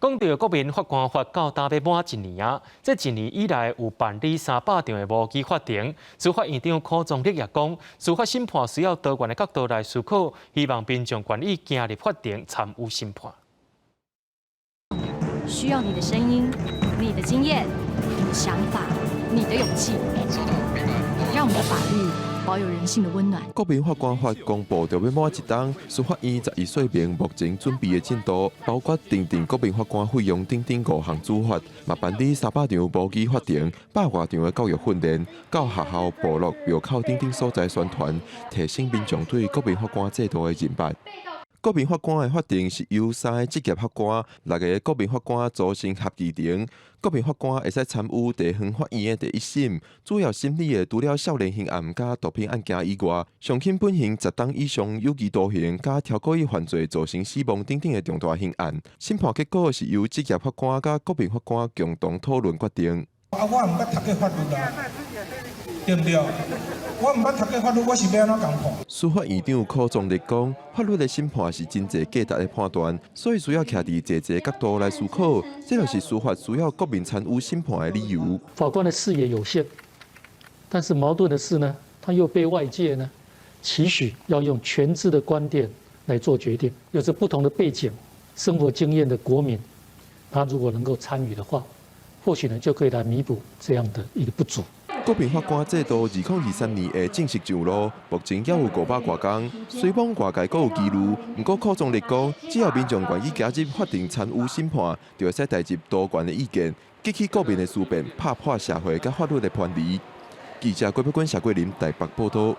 講到國民法官法到今欲滿一年啊，這一年以來有辦理300場的模擬法庭。司法院長柯宗立也講，司法審判需要多元的角度來思考，希望民眾願意行入法庭參與審判。需要你的聲音、你的經驗、你的想法、你的勇氣，讓我們的法律保有人性的溫暖。國民法官法公布著欲滿一冬，司法院11說明目前準備的進度，包括訂定國民法官費用等等五項主法，嘛辦理300場模擬法庭、100外場的教育訓練，到學校、部落、廟口等等所在宣傳，提升民眾對國民法官制度的認捌。國民法官的法庭是由三个職業法官、六个國民法官組成合議庭。國民法官會使參與地方法院的第一審，主要審理的除了少年刑案佮毒品案件以外，上輕判刑10冬以上有期徒刑佮超故意犯罪造成死亡等等的重大刑案。審判結果是由職業法官佮國民法官共同討論決定。啊，我毋捌讀過法律啊，對毋對？我毋捌讀過法律，我是欲按怎共判？司法院長柯宗立講，法律的審判是真濟價值的判斷，所以需要徛佇濟濟角度來思考，這就是司法需要國民參與審判的理由。法官的視野有限，但是矛盾的是呢，他又被外界呢期許要用全知的觀點來做決定。有着不同的背景、生活經驗的國民，他如果能夠參與的話，或許呢就可以來彌補這樣的一個不足。國民法官制度2023年會正式上路，目前猶有500外工。雖罔外界閣有疑慮，毋過柯宗立講，只要民眾願意加入法庭參與審判，就會使帶入多元的意見，激起國民的思辨，拍破社會佮法律的藩籬。記者郭碧君、謝桂林台北報道。